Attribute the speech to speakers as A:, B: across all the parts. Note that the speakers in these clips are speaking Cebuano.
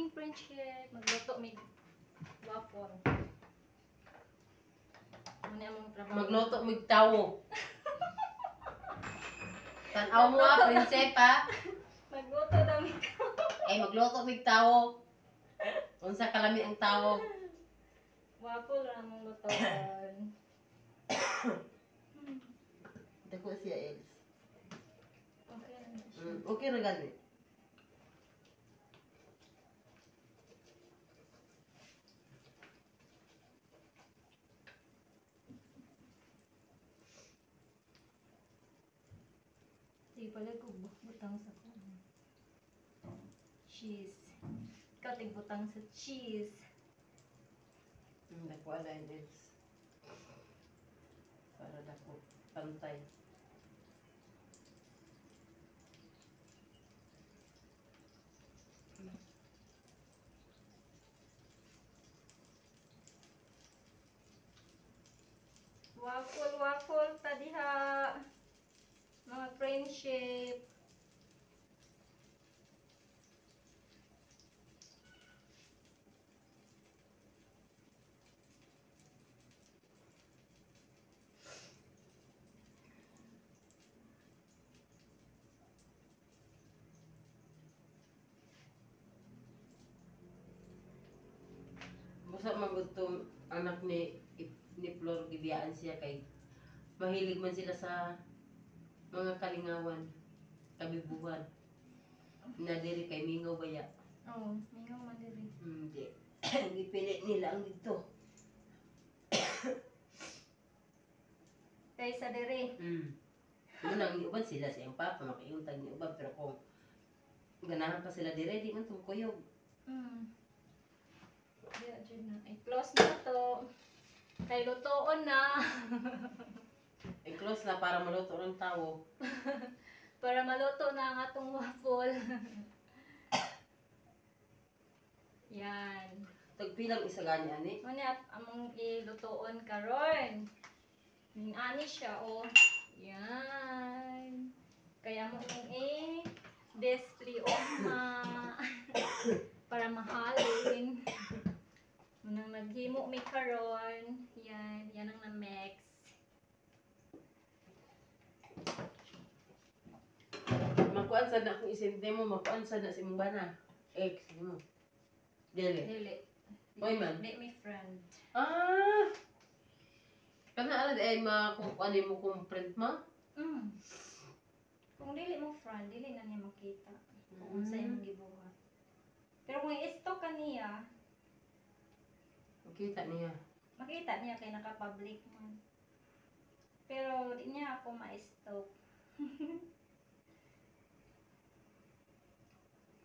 A: Morning, friendship. Magluto mig waffle. Muna among trabaho.
B: Magluto mig tawo. Tan-aw mo ah, prinsip ah.
A: Magluto daw mig
B: Ay, magluto mig tawo. Unsa kalami ang tawo.
A: waffle ra among lutoon.
B: Dako siya, Els.
A: Okay na na siya.
B: Okay ra gani.
A: Sige pala ko butang sa kuan. Cheese. Ikaw tigbutang sa cheese.
B: Dako ala yun, Els. Para dako. Pantay.
A: Waffle, waffle ta diha. Mga friendship.
B: Busa man gud tong anak ni Flor, gibiyaan siya kay mahilig man sila sa mga kalingawan, kabibuhan. Na diri kay mingaw baya.
A: Oh, mingaw man diri.
B: Hindi. Gipili nila ang dito.
A: Kaysa diri.
B: Muna ang uban sila sa iyang papa, makiuntag ni uban, pero kung ganahan pa sila dire, di man tumukuyog.
A: Diya, dyan na. I-close na to. Kay lutoon na.
B: I-close na para maluto ng tao.
A: Para maluto na ang atong waffle. Yan.
B: Tagpilang isa gani ani.
A: Muna among ilutoon karon. Ning ani siya oh. Yan. Kaya mo ning i-display ma para mahalin. Munang naghimo mi karon. Yan, yan ang na-mix.
B: Makuan sad na akong isente mo, makuan sad na si imong bana. Ex mo. Dili.
A: Dili.
B: Oy, man.
A: Di mi friend.
B: Ah. Kana ala di ay ma kung ano mo kung print mo?
A: Kung dili mo friend, dili na niya makita kung unsa imong gibuhat. Pero kung i-stalk ka niya,
B: Makita niya.
A: Makita niya kay naka-public man. Pero di niya ako ma-stalk.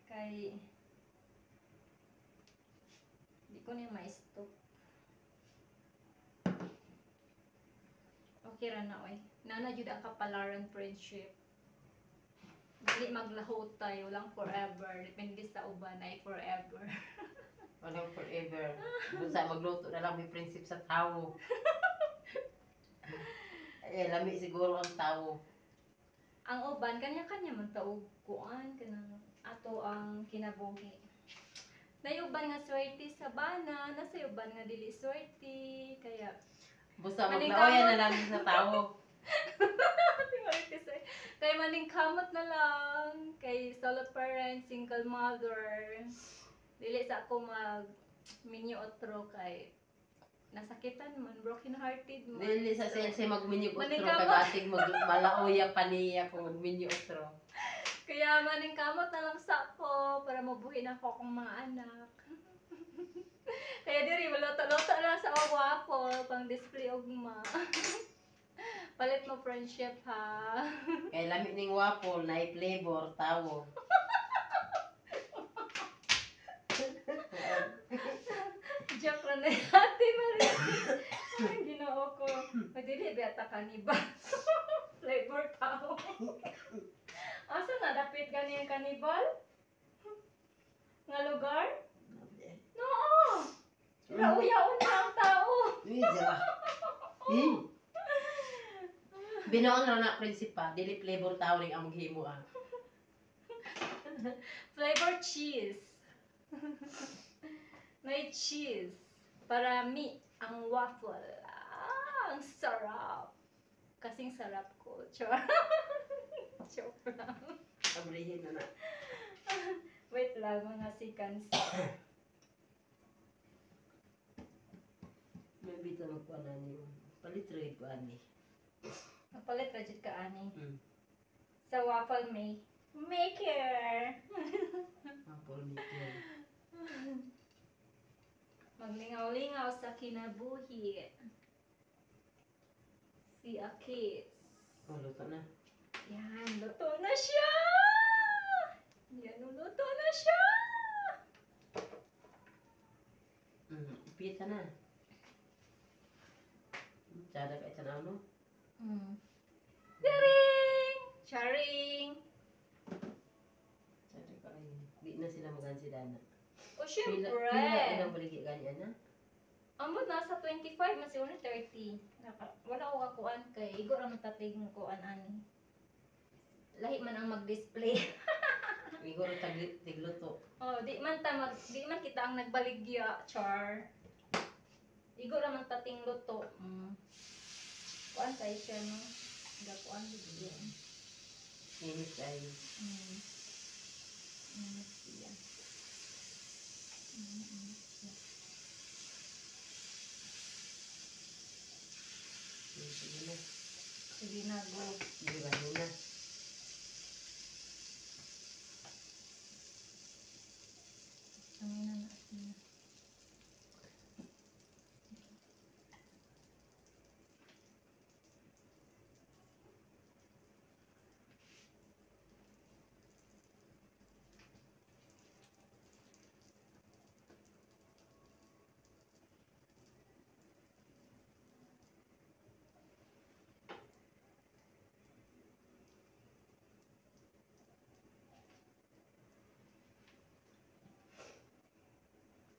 A: Kay di ko niya ma-stalk. Okay ra na oy. Nana jud ang kapalaran, friendship. Dili maglahutay, walang forever. Depende sa uban ay forever.
B: Walang forever. Busa magluto na lang may prinsip sa tao. Ay, lami siguro ang tao.
A: Ang uban kanya-kanya man taog kuan kanang ato ang kinabuhi. Nay uban nga swerte sa bana, nasa uban nga dili swerte, kaya
B: Busa
A: Maning
B: maglaoyan
A: kamot.
B: Na lang sa tao.
A: Kay maning kamot na lang kay solo parent, single mother. Dili sa ako mag minyo otro kay nasakitan man, broken hearted man.
B: Dili sa
A: So,
B: siya magminyo otro
A: Maning
B: kay
A: kamot.
B: batig mag malaoya pa niya kung magminyo otro.
A: Kaya maning kamot na lang sa ko para mabuhi na ako akong mga anak. Kaya diri maluto-luto lang sa waffle pang display ugma. Palit mo, friendship, ha.
B: Kay lami ning waffle na flavor tao.
A: Joke lang na yun, Ate Marie. Ay, Ginoo ko. Madili ba ta kanibal? Flavor tao. Asa na dapit gani ang kanibal? Nga lugar? No. Nauyaon na ang tao.
B: Uy, dira. Binoon ra na prinsipa, dili flavor tao ring among himo ah.
A: Flavor cheese. May cheese. Parami ang waffle. Ah, ang sarap. Kasing sarap ko. Char. Joke lang.
B: Abrihin na na.
A: Wait lang, mga seconds.
B: May bita magkuha na niyo. Palit rin ko ani.
A: Magpalit ra jud ka ani. Sa waffle maker.
B: Waffle maker.
A: Maglingaw-lingaw sa kinabuhi. Si Akis.
B: Oh, luto na.
A: Yan, luto na siya! Yan, luto na siya!
B: Pita na. Tsada ka ito na ano?
A: Charing! Charing!
B: Tsada ka ay. Di na sila magansi dana.
A: O,
B: Pila,
A: syempre.
B: pila ilang baligi gani ana?
A: Amot nasa 25, mas only 30. Wala ko kakuan kay igo ra man tatig kuan ani. Lahi man ang mag-display.
B: Igor taglit tigluto.
A: Oh, di man kita ang nagbaligya, char. Igo ra man tating luto. Kuan kay siya, no. Gakuan gid siya.
B: Init ay.
A: Init siya. Init siya.
B: Sige na.
A: Sige na, go.
B: Di ba na?
A: Ang ina na siya.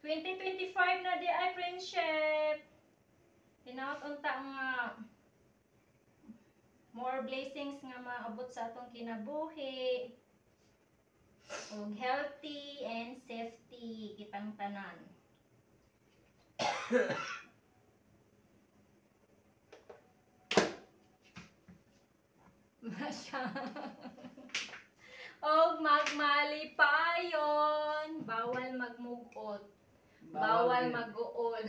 A: 2025 na di ay, friendship. Hinaot unta nga more blessings nga maabot sa atong kinabuhi. Ug healthy and safety kitang tanan. Masya. Og magmalipayon, bawal magmugot. Bawal mag-uol.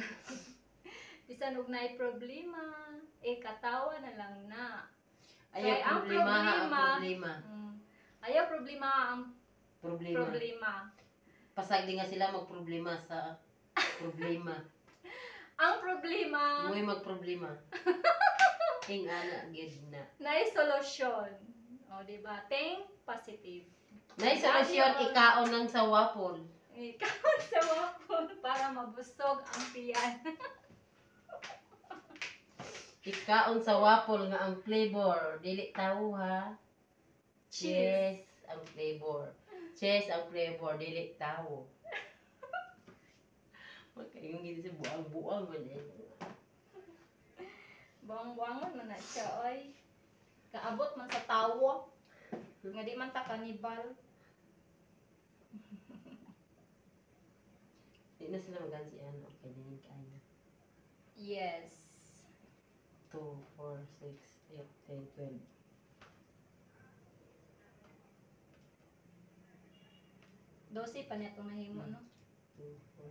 A: Bisan og naay problema, eh katawa na lang na.
B: Ayaw
A: Kay ang
B: problema, ang
A: problema-
B: problema.
A: Ayaw problema ang
B: Problema.
A: problema.
B: Pasag di nga sila magproblema sa problema.
A: Ang problema,
B: Mo'y magproblema. Ing ana gid na.
A: naay solusyon. O, di ba? Think positive.
B: Nay solusyon ikaon lang sa waffle.
A: Ikaw sa waffle para mabusog ang tiyan.
B: Ikaon sa waffle nga ang flavor dili tao ha.
A: Cheese.
B: Cheese ang flavor. Cheese ang flavor dili tao. Magkaingon gid sa buang-buang man eh.
A: Buang-buangon man na siya, oy. Kaabot man sa tawo. Nga di man ta kanibal.
B: Di na sila magansi ano. Okay, dinin kain na.
A: Yes.
B: 2, 4, 6, 8, 10, 12.
A: 12 pa niya itong nahimo, no?
B: 2, 4,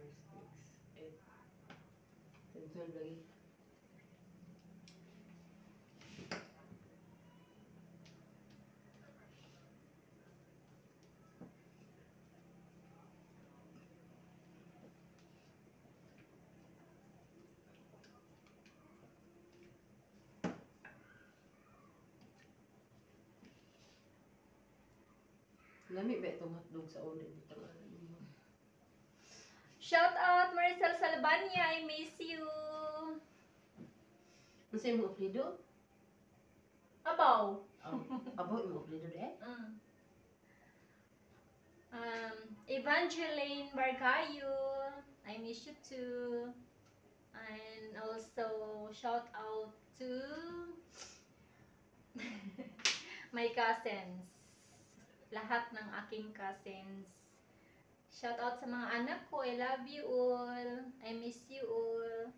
B: 6, 8, 10, 12 lagi. Lami ba itong hotdog sa ulo? Itong ano mo?
A: Shout out Maricel Salvania, I miss you.
B: Ano sa'yo mga apelido?
A: Abaw.
B: Oh, abaw, yung apelido de?
A: Evangeline Barcayo, I miss you too. And also shout out to my cousins. Lahat ng aking cousins. Shout out sa mga anak ko. I love you all. I miss you all.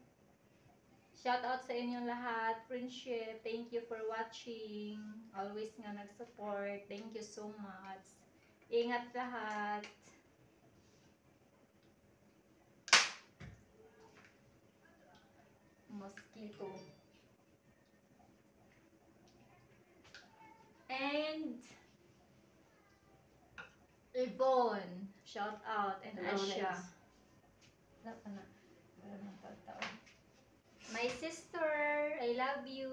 A: Shout out sa inyong lahat. Friendship. Thank you for watching. Always nga nag-support. Thank you so much. Ingat lahat. Mosquito. And Yvonne. Shout out. And
B: Ano na
A: Asha.
B: is?
A: Wala pa na. Wala nang taon. My sister, I love you.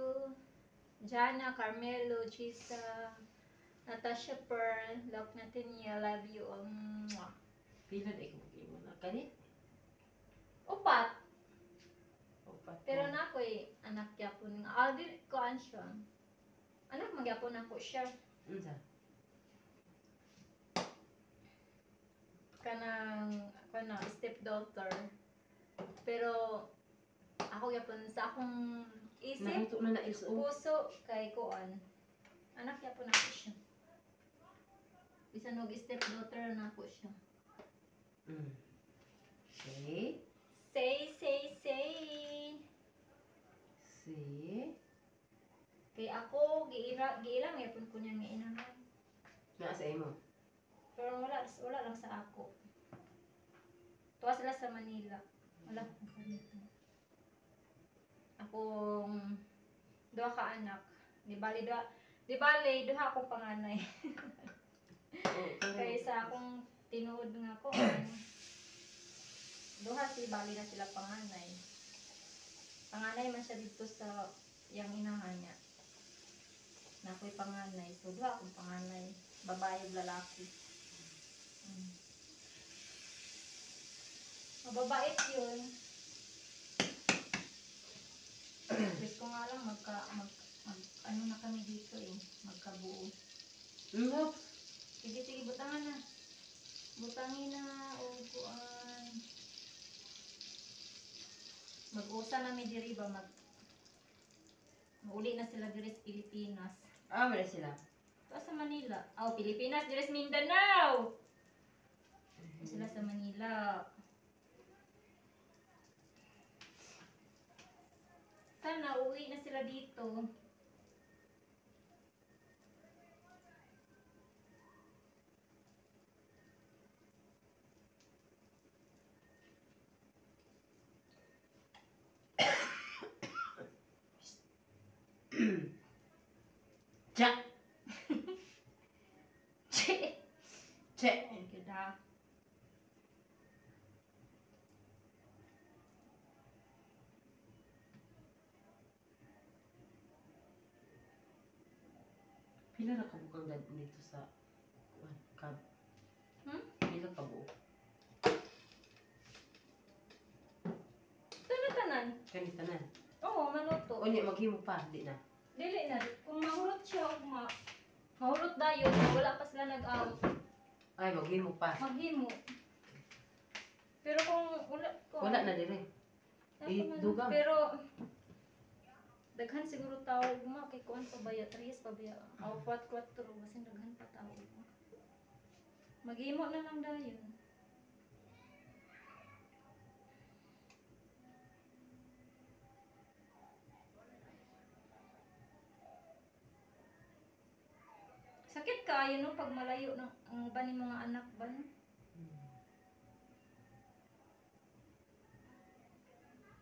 A: Jana, Carmelo, Chisa, Natasha Pearl, Lok Nathaniel, love you all. Mwah.
B: Pila na ikaw imo na kani?
A: Upat.
B: Upat.
A: Pero na ako eh, anak yapon nga. Ah, di, kuan siya. Anak magyapon ako siya.
B: Unsa?
A: Kanang, kanang stepdaughter. Pero, ako yapon sa akong isip,
B: Naluto na na ilso.
A: Puso kay kuan. Anak yapon ako siya. Bisan og stepdaughter na ako siya.
B: Okay.
A: Say, say, say.
B: See?
A: Kay ako giira giilang yapon ko niya nga inahan.
B: Naa sa imo.
A: Pero wala wala lang sa ako. Tuwa sila sa Manila. Wala akong dito. Akong duha ka anak. Di bali duha akong panganay.
B: Oh,
A: Kay sa akong tinuod nga ko, duha si bali na sila panganay. Panganay man siya dito sa yang inahan niya. Na ako'y panganay. So duha akong panganay, babae ug lalaki. Mababait yun. Wish ko nga lang magka, mag, mag, ano na kami dito eh, magkabuo.
B: Oops.
A: Sige, sige, butangan na. Butangin na, o kuan. Mag-usa na mi diri ba, mauli na sila diri sa Pilipinas.
B: Ah, wala sila.
A: Ito sa Manila. Oh, Pilipinas, diri sa Mindanao! Sila sa Manila. Sana uwi na sila dito.
B: Cha.
A: Che.
B: Che.
A: Thank you, da.
B: Pila ra ka bukang dito sa kuan kab.
A: Hmm?
B: Pila ka buok?
A: Ito na tanan.
B: Kani tanan.
A: Oo, maluto.
B: Unya maghimo pa di na.
A: Dili na. Kung mahurot siya, ugma. Mahurot dayon, wala pa sila nag-out.
B: Ay, maghimo pa.
A: Maghimo. Pero kung wala, kung,
B: Wala na dire. Eh, dugang.
A: Pero daghan siguro tao ugma kay kuan pa baya, tres pa baya. Aw, kwat kwatro basin daghan pa tao ugma. Maghimo na lang dayon. Sakit kaayo no pag malayo ng ang uban ni mga anak ba no?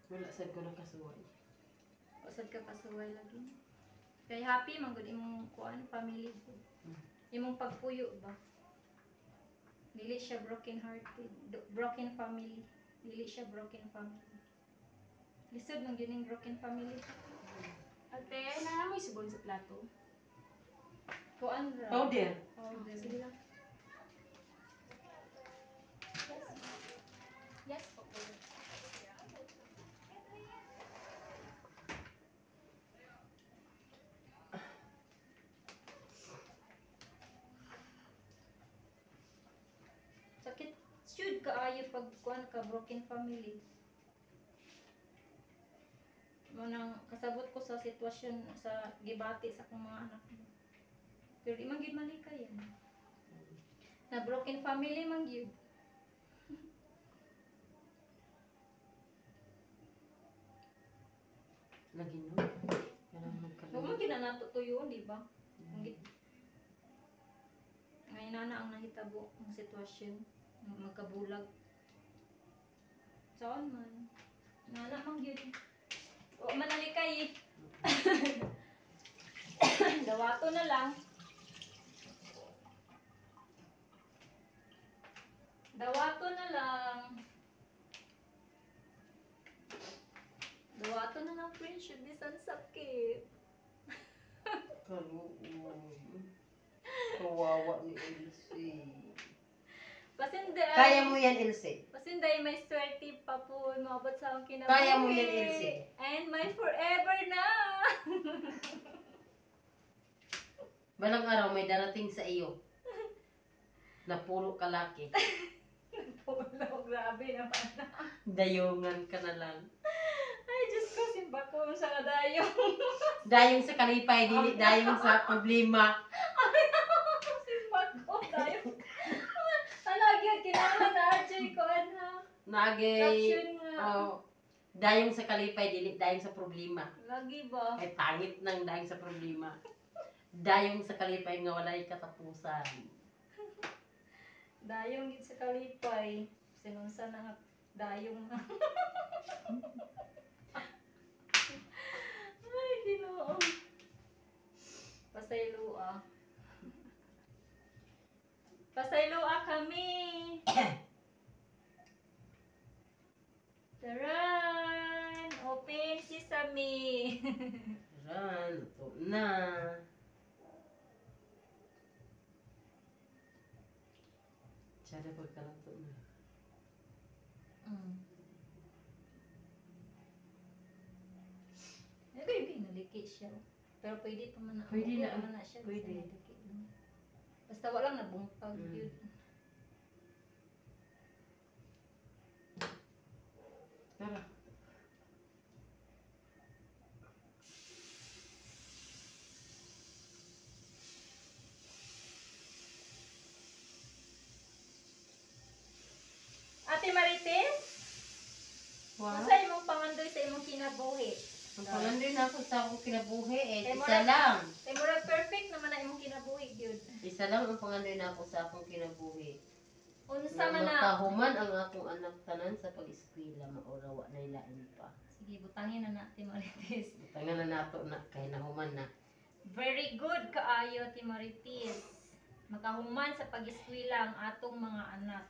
B: Wala sad ko nakasuway.
A: Usad ka kasuway lagi. Kay happy man gud imong kuan family. Imong pagpuyo ba? Dili siya broken hearted, broken family. Dili siya broken family. Lisod man gyud ning broken family.
C: Ate, naa mo sabon sa plato.
A: Kuan ra.
B: Powder.
A: Powder.
C: Sige lang. Yes. Yes po.
A: Sakit should kaayo pag kuan ka broken family. Mo nang kasabot ko sa sitwasyon sa gibati sa akong mga anak. Pero di man gyud malikay yan. Na broken family man gyud.
B: Lagi no. Kanang
A: Huwag mo
B: magkaroon.
A: ginanato to yun, di ba? Ngayon na na ang nahitabo ang sitwasyon. Magkabulag. Saan man? Nana man gyud. O manalikay eh. Dawato na lang. Dawato na lang. Dawato na lang, friendship. Bisan sakit.
B: Kaluoy. Kawawa ni Elsie.
A: Pasinday.
B: Kaya mo yan, Elsie.
A: Pasinday, may swerte pa po. Maabot sa akong kinabuhi.
B: Kaya mo yan, Elsie.
A: And my forever na.
B: Balang araw may darating sa iyo na puro kalaki.
A: Pulo, grabe naman.
B: Dayungan ka na lang.
A: Ay, Diyos ko, simba ko sa kadayo.
B: Dayong sa kalipay, dili dayong sa problema.
A: Simba ko, dayo. Ano, gyud, kinahanglan na RJ ko, ano.
B: Nagay,
A: Caption nga.
B: oh, dayong sa kalipay, dili dayong sa problema.
A: Lagi ba?
B: Ay pangit ng dayong sa problema. Dayong sa kalipay nga walay katapusan.
A: Dayong gid sa kalipay. Sinunsa na nga dayong na. Ay, Ginoo. Pasayloa. Pasayloa kami. Taran! Open sesame.
B: Ran, luto na. Tsada pagkaluto na.
A: Ay, baby, naliki siya. Pero pwede pa man na.
B: Pwede
A: okay
B: na.
A: man na siya. Basta
B: Pwede.
A: naliki lang. Basta walang nabungkag yun.
B: Tara.
A: Ate Marites,
B: Wow.
A: unsa imong pangandoy sa imong kinabuhi?
B: Ang pangandoy na ako sa akong kinabuhi eh,
A: Kay
B: isa lang.
A: Kay murag perfect naman na imong kinabuhi gyud.
B: Isa lang ang pangandoy na ako sa akong kinabuhi.
A: Unsa
B: Na
A: man na?
B: makahuman ang akong anak tanan sa pag-eskwela, maura wa na ilain pa.
A: Sige, butangin na na, Ate Marites.
B: Tangan na nato na kay nahuman na.
A: Very good kaayo, Ate Marites. Makahuman sa pag-eskwela ang atong mga anak.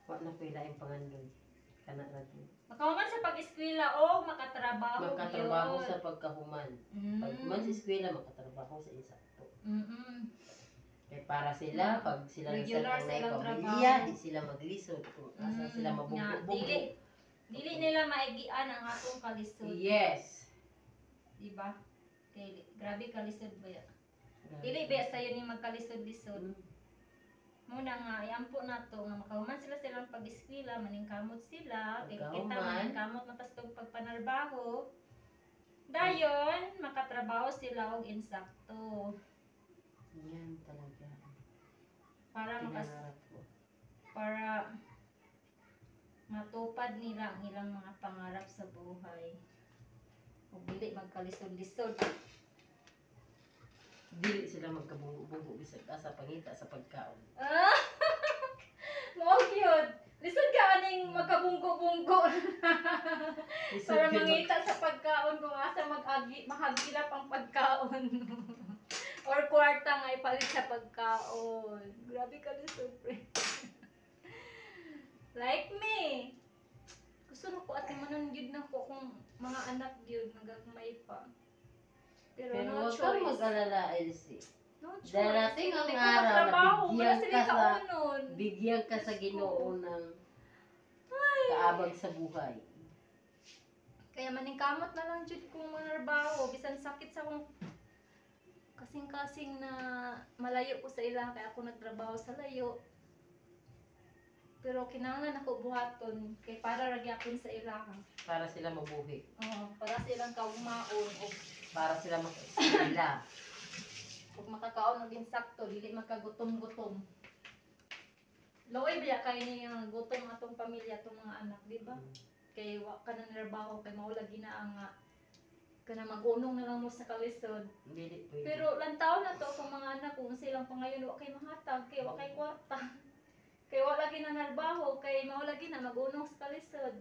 B: Wa na ko ilain pangandoy. Kana ra gyud.
A: Makahuman sa pag-eskwela o makatrabaho
B: Makatrabaho
A: gyud.
B: sa pagkahuman. Pag human sa eskwela, makatrabaho sa insakto. Kay para sila, pag sila
A: Regular
B: nagsa ang
A: silang
B: pamilya,
A: trabaho.
B: di sila maglisod kung asa sila
A: Nga,
B: mabunggo-bunggo.
A: Dili, dili nila maigian ang atong kalisod.
B: Yes.
A: Diba? Kay, grabe kalisod ba ya? Dili ba sayo ni magkalisod-lisod. Muna nga, iampo na to nga makahuman sila silang pag-eskwela, maningkamot sila, kay kita
B: Pagkahuman.
A: maningkamot matastog pagpanarbaho. Dayon, makatrabaho sila og insakto
B: Yan talaga.
A: para makas
B: Pinangarap ko.
A: para matupad nila ang ilang mga pangarap sa buhay. Ug dili magkalisod-lisod.
B: Dili sila magkabunggo-bunggo bisag asa pangita sa pagkaon.
A: Ah! Mao gyud. Lisod ka aning magkabunggo-bunggo
B: Lisod
A: para
B: gyud
A: mangita sa pagkaon kung asa mag-agi mahagilap ang pagkaon. Or kwarta nga ipalit sa pagkaon. Grabe ka lisod, pre. Like me. Gusto na ko ate manon gyud na ko kung mga anak gyud nagagmay pa. Pero,
B: Pero
A: no
B: huwag kang
A: choice.
B: mag-alala, Elsie.
A: No choice.
B: Darating ang
A: Hindi ko
B: araw na
A: magtrabaho. Wala
B: bigyan
A: sila
B: ka sa-
A: kaunon.
B: Bigyan ka sa
A: Diyos ko.
B: Ginoo ng kaabag sa buhay.
A: Kaya maningkamot na lang jud kung manarbaho bisan sakit sa akong kasing-kasing na malayo ko sa ila kaya ako nagtrabaho sa layo. Pero kinahanglan ako buhaton kay para ra gyapon sa ila.
B: Para sila mabuhi.
A: Oo, para sa ilang kaumaon og
B: Para sila makaeskwela.
A: ug makakaon og insakto dili magkagutom-gutom. Looy ba kay ni ang gutom atong pamilya atong mga anak, di ba? Kay wa ka na nirbaho kay mao lagi na ang Kana mag-unong na lang mo sa kalisod.
B: Dili pwede.
A: Pero lantaw na to akong mga anak kung silang pangayon wa kay mahatag kay wa kay kwarta. Kay wa lagi na narbaho kay mao lagi na mag-unong sa kalisod.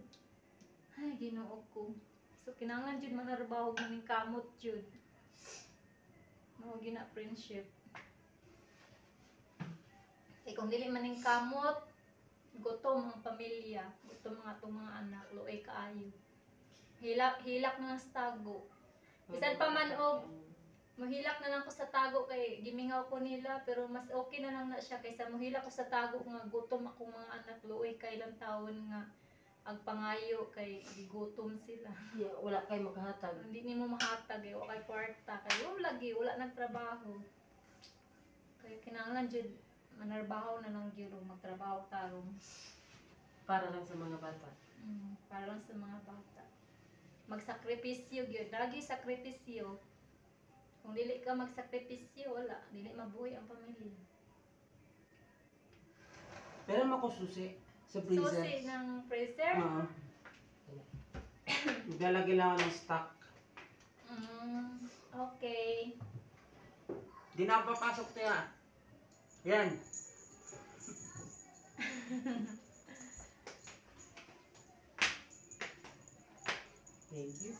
A: Ay, Ginoo ko. So kinahanglan jud manarbaho maning kamot jud. Mao gina friendship. Kay kung dili maning kamot, gutom ang pamilya, gutom ang atong mga anak, luoy kaayo. Hilak hilak na lang sa tago. Bisan pa man og mohilak na lang ko sa tago kay gimingaw ko nila, pero mas okay na lang na siya kaysa mohilak ko sa tago nga gutom akong mga anak, luoy kay ilang taon nga ang pangayo kay gigutom sila.
B: Yeah, wala kay makahatag.
A: Hindi nimo mahatag eh, wa kay kwarta kay wala lagi, wala nagtrabaho. Kay kinahanglan jud manarbaho na lang gyud o magtrabaho tarong.
B: Para lang sa mga bata.
A: Para lang sa mga bata. Magsakripisyo gyud, lagi sakripisyo. Kung dili ka magsakripisyo, wala, dili mabuhi ang pamilya.
D: Pero ako susi sa freezer.
A: Susi ng freezer.
D: Oo. Maglalagay lang ako ng stock.
A: Okay.
D: Di na ako papasok tiya. Yan.
B: Thank you.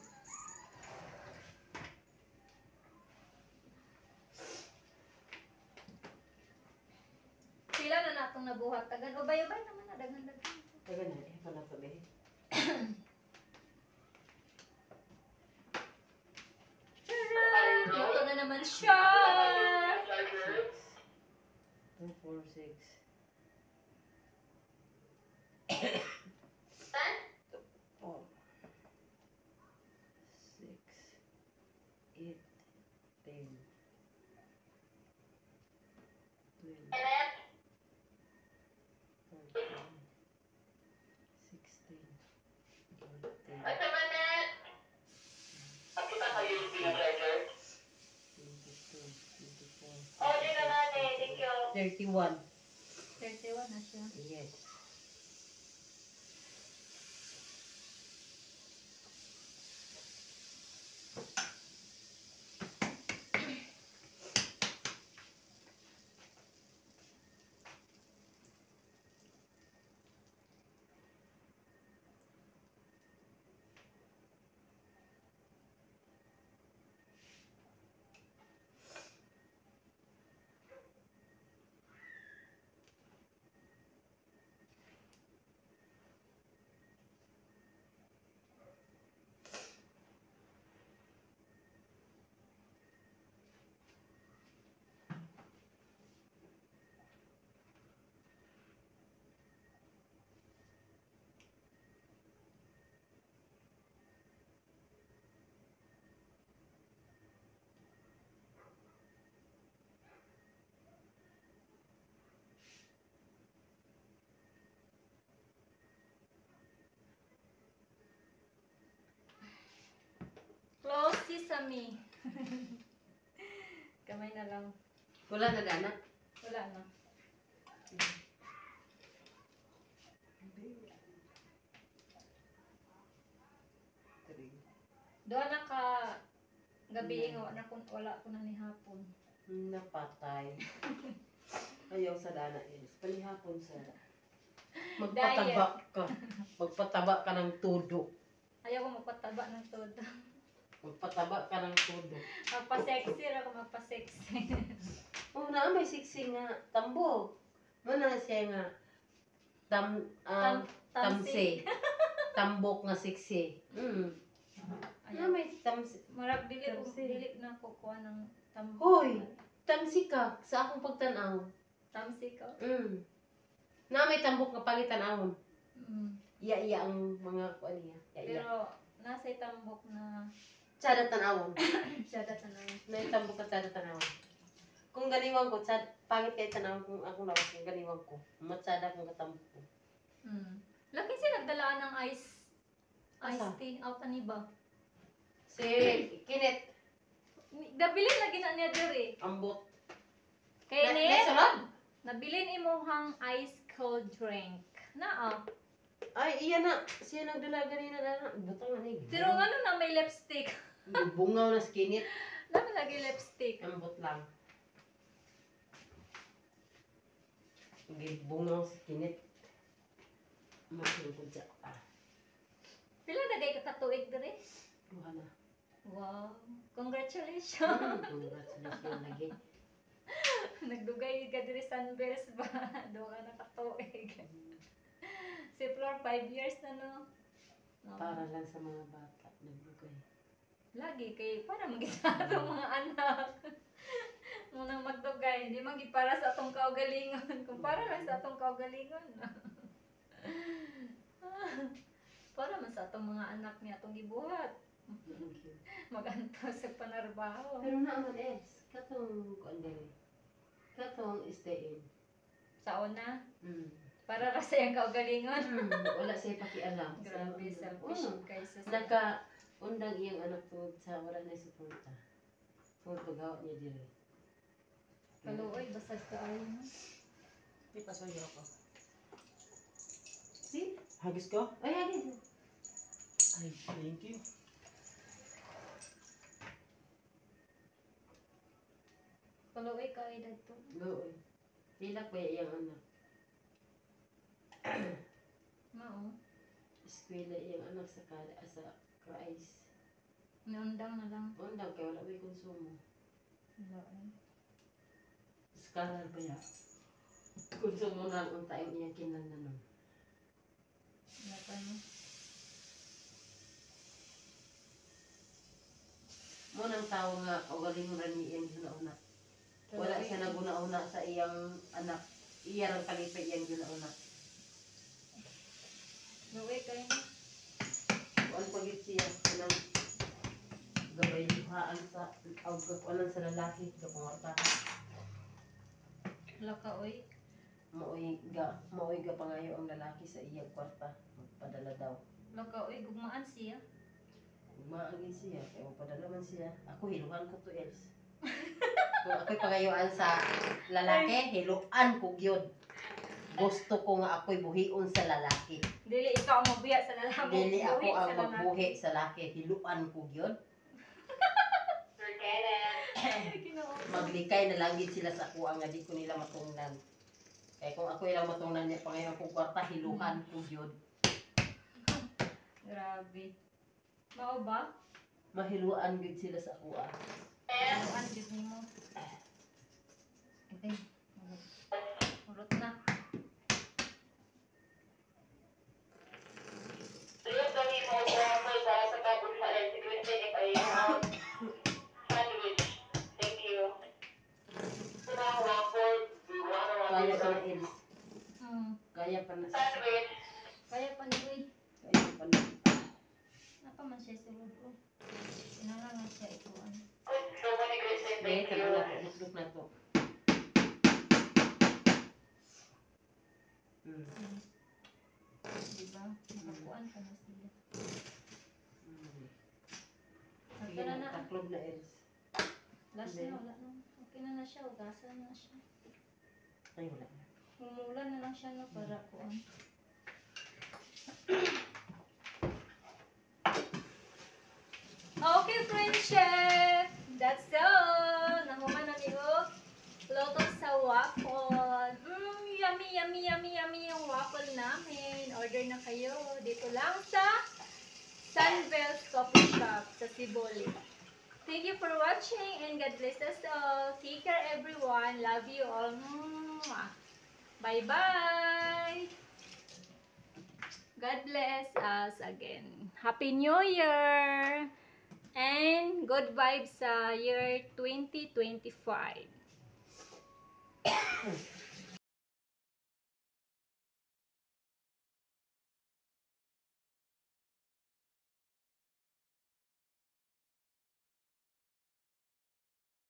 A: Pila na natong nabuhat tagan. Ubay-ubay naman na daghan-daghan.
B: Taga na, eh, pa na to, eh.
A: Charan! Luto na naman siya!
B: 6, 2, 4, 6. 4, 6, 8, 10, 12, 14, 16, 18, 22, 24, 31.
A: 31 na siya.
B: Yes.
A: Close sesame. Kamay na lang.
B: Wala na dana.
A: Wala na.
B: 3.
A: Doon na ka gabi nga wala ko na ni hapon.
B: Napatay. Ayaw sa dana is. Palihapon sa magpataba ka. Magpataba ka ng todo.
A: Ayaw ko magpataba ng todo.
B: Magpataba ka ng todo.
A: Magpa-sexy ra ako magpa-sexy.
B: Oh, na may siksi nga tambo. Mo na siya nga tam
A: Tamsi.
B: tamsi. Tambok nga siksi. Na
A: Ayaw.
B: may tamsi.
A: Murag dili ko
B: Tamsi.
A: dili na ko kuha ng tam.
B: Hoy, tamsi ka sa akong pagtan-aw.
A: Tamsi ka.
B: Na may tambok nga pangitan-awon. Iya-iya ang mga kuan niya. Iya-iya.
A: Pero nasa tambok na
B: Tsada tan-awon.
A: siya tanaw.
B: May tambok ka tsada tan-awon. Kung ganiwan ko, tsad, pangit kay tan-awon kung akong lawas kung ganiwan ko. Matsada kung katambok ko.
A: Laki siya nagdalaan ng ice ice
B: Asa?
A: tea out ani ba?
B: Si Kinet,
A: Nabilin lagi na niya diri.
B: ambot.
A: Kay ni
B: Nasulod?
A: nabilin imuhang ice cold drink. Naa.
B: Ay, iya na. Siya nagdala ganina na. Butang na ni.
A: Pero ngano na may lipstick?
B: Bungaw na skinit.
A: Lama lagi lipstick.
B: Ambot lang. Gibungaw sa kinit. Masulod sa ah.
A: Pila na gay ka katuig diri?
B: Duha na.
A: Wow. Congratulations.
B: Congratulations lagi.
A: Nagdugay ka diri Sunbells ba? Duha na katuig. Si Flor 5 years na, no? No.
B: Para lang sa mga bata nagdugay.
A: Lagi kay para maging sa atong mga anak. Munang magdugay, hindi man gid para sa atong kaugalingon. Kung para lang sa atong kaugalingon. Para man sa atong mga anak ni atong gibuhat.
B: Thank you.
A: Maganto sa panarbaho.
B: Pero naa man Els, katong kuan diri. Katong stay in.
A: Sa una, para ra sa iyang kaugalingon.
B: Wala siya pakialam.
A: Grabe, selfish kaysa sa...
B: Naka undang iyang anak tungod sa wala na suporta. Tungod paghawa niya diri.
A: Kaluoy, basag ka ay. No?
D: Di pa sa'yo ako.
B: See?
D: Hagis ko?
B: Ay, hagis.
D: Ay, thank you.
A: Kaluoy ka ay dadto.
B: Luoy. Hilak ba iyang anak?
A: Mao.
B: Eskwela iyang anak sa kala sa Christ.
A: Niundang na lang.
B: Undang kay wala may konsumo.
A: Wala ay.
B: Scholar ba ya? Konsumo na ang unta ang iyang kinahanglan.
A: Wala pa, no?
B: Mo nang tao nga kaugalingon ra ni iyang gihuna-huna. Wala siya naguna-una sa iyang anak. Iya rang kalipay iyang gihuna-huna.
A: Luoy kayo, no?
B: Kuan pa gyud siya kanang gabay duhaan sa og kuanan sa lalaki gapangartahan.
A: Wala ka, oy.
B: Maoy ga pangayo ang lalaki sa iyang kwarta. Magpadala daw.
A: Wala ka, oy. Gugmaan siya.
B: Maagin siya, kaya magpadala man siya. Ako hiluhan ko to Els. Kung ako'y pangayuan sa lalaki, hiluan ko gyud. Gusto ko nga ako'y buhion sa lalaki.
A: Dili ikaw ang mabuya sa lalaki.
B: Dili ako
A: Buhi
B: ang
A: sa lalaki.
B: magbuhi sa laki, hiluan ko gyud.
A: Ay, Ginoo.
B: Maglikay na lang gid sila sa ako nga di ko nila matungnan. Kaya kung ako ilang matungnan niya pangayon kong kwarta, hiluhan ko gyud.
A: Grabe. Mao ba?
B: Mahiluan gyud sila sa ako ah.
A: Hiluan gyud nimo. Hindi. Urot na.
B: Kaya pa na Els. Kaya pa na.
A: Kaya pa ni Uy.
B: Kaya pa na.
A: Napa man siya sulod oh. Kinahanglan siya ikuan.
B: Dahil ka na to, na to.
A: Diba? Nakakuan pa na sila.
B: Sige
A: Okay na
B: na,
A: na.
B: taklob na Els.
A: Last na, wala na. Okay na na siya. Ugasan na siya.
B: Ay, wala na.
A: Humulan na lang siya no para kuan. Okay, friendship! That's all! Nahuman na ni og luto sa waffle. Yummy, yummy, yummy, yummy yung waffle namin. Order na kayo. Dito lang sa Sunbells Coffee Shop sa Siboli. Thank you for watching and God bless us all. Take care, everyone. Love you all. Mwah. Bye-bye! God bless us again. Happy New Year! And good vibes sa year 2025.